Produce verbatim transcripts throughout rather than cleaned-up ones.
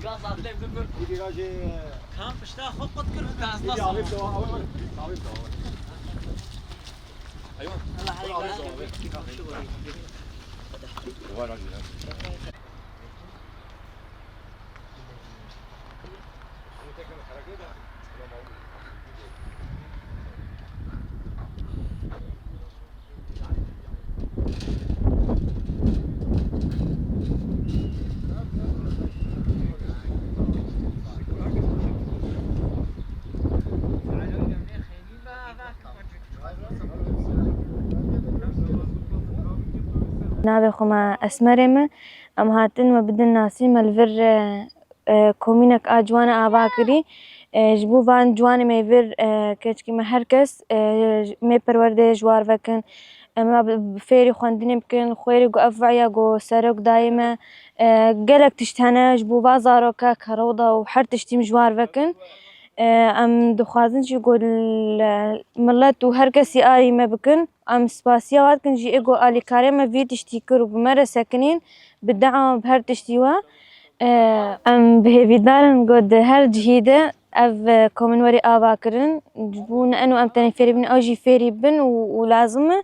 Gaz atlayıp dur dur. Kam pişta xo qut kir, gaz nasıl? Allah Allah. Navê xwe me Esmerê me. Em hatin me bidin nasîn, me li vir, e, e, komînek a ciwan e ava kirî. E, ji bo van ciwanê me vir, e, keçikî me her kes, e, mê perwerdeyê ji war vekin. Em ê bi, bi fêrî xwendinê bikin, xwêrî ku ev veya ku serok dayê me, e, gelek tişt hene ji bo va zarokek, herewda û her tiştî em ji war vekin. E, em dixwazin jî ku li, milet û her kesî arî me bikin. Em spasiya we dikin jî ê ku alîkariya me vî tiştî kir û bi me re sekinîn, bi dua, bi her tiştî we. E, em bi hêvîdar in ku di her cihî de ev, e, komîn werî ava kirin. Ji bo ne eno em tenê fêrî bin, ew jî fêrî bin û, û lazim e.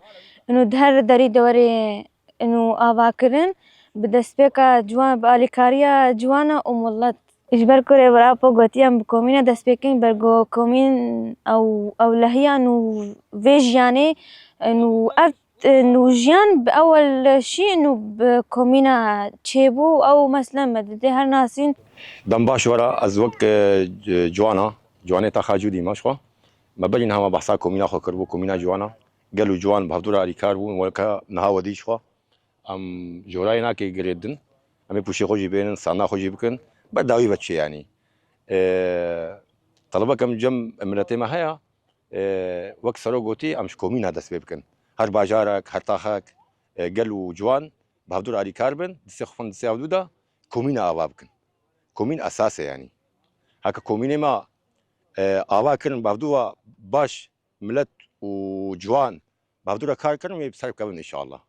Eno di her derî de werê eno ava kirin. Bi destpêka ciwan, bi alîkariya ciwana û milet. Ji ber ku Rêber Apo gotiye em bi komîna dest pê kirin, ber ku komîn ew, ewlehiyan û vê jiyanê, û ev, û jiyan bi ewel şîn û bi komîna çêbû, ew meselen me didê her nasîn. Dem baş were, ez wek, e, ciwana, ciwanê taxa Cûdî me ji xwe. Me berî niha me behsa komîna xwe kiribû, komîna ciwana. Gel û ciwan bi hevdû re alîkar bûn, weke niha we dî ji xwe. Em jorayê nake girê din. Em ê pûşê xwe jî bênin, sanda xwe jî bikin. Ber dawî ve çi yanî. Ee, telebek em cem miletê me heye. Ee, wek Sero gotî, em ji komîna dest pê bikin. Her bajarek, her taxek, e, gel û ciwan bi hevdû re alîkar bin, distê xwe xwin distê hevdû de komîna ava bikin. Komîn esas e yanî. Heke komînê me, e, ava kirin bi hevdû ve baş, milet û ciwan bi hevdû re kar kirin, wê bi ser bikevin înşallah.